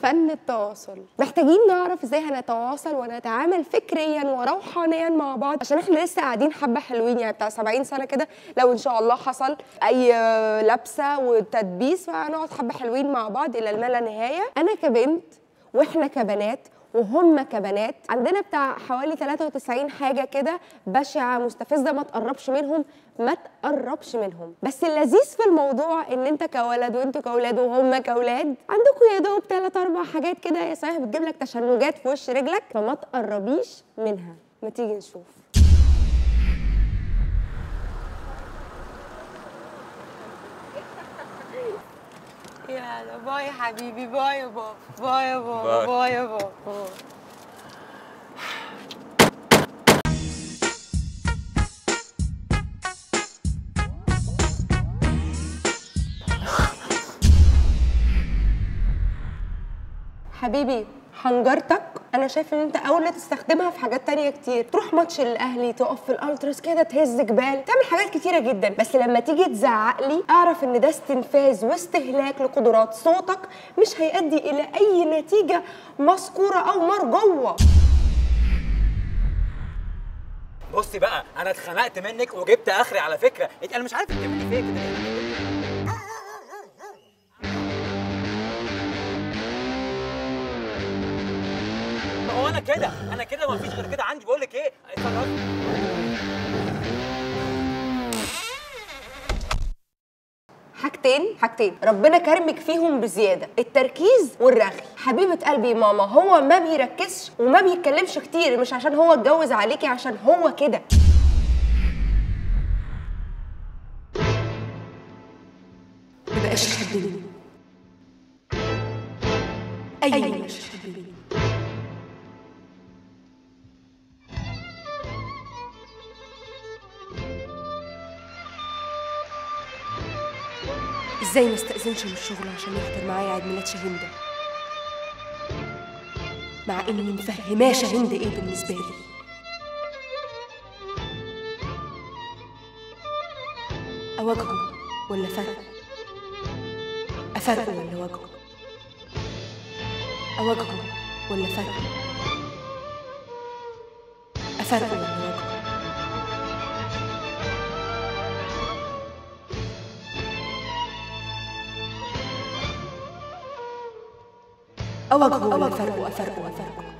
فن التواصل. محتاجين نعرف ازاي هنتواصل ونتعامل فكريا وروحانيا مع بعض، عشان احنا لسه قاعدين حبه حلوين يعني بتاع 70 سنة كده. لو ان شاء الله حصل اي لبسه وتدبيس فهنقعد حبه حلوين مع بعض الى ما لا نهاية. انا كبنت واحنا كبنات وهم كبنات عندنا بتاع حوالي 93 حاجة كده بشعة مستفزة، ما تقربش منهم، ما تقربش منهم. بس اللذيذ في الموضوع ان انت كولد وانتوا كولاد وهم كولاد عندكم يا دوب 3 4 حاجات كده يا صحيح بتجيب لك تشنجات في وش رجلك، فما تقربيش منها. ما تيجي نشوف. يلا bye يا حبيبي، bye يا بابا، bye يا بابا، bye يا بابا. حبيبي حنجرتك انا شايف ان انت اولى تستخدمها في حاجات تانية كتير، تروح ماتش الاهلي، تقف في الالتراس كده، تهز جبال، تعمل حاجات كتيرة جدا. بس لما تيجي تزعق لي اعرف ان ده استنفاذ واستهلاك لقدرات صوتك، مش هيؤدي الى اي نتيجة مذكورة او مرجوه. بصي بقى، انا اتخنقت منك وجبت اخري على فكرة. انا مش عارف انت بتعملي فيا كده ليه. هو انا كده، انا كده مفيش غير كده عندي. بقول لك ايه، اتصرفي. حاجتين ربنا كرمك فيهم بزيادة، التركيز والرغي. حبيبه قلبي ماما، هو ما بيركزش وما بيتكلمش كتير، مش عشان هو اتجوز عليكي، عشان هو كده. ما بقاش يحبني. ايوه ما بقاش يحبني. ازاي ما استأذنش من الشغل عشان يحضر معايا عيد ميلاد شاهندة، مع اني مفهماه شاهندة ايه بالنسبة لي. اواجهه ولا فرقه؟ افرقه ولا واجهه؟ اواجهه ولا فرقه؟ افرقه ولا واجهه؟ أواجهه ولا أفرقه؟ أفرقه أفرقه.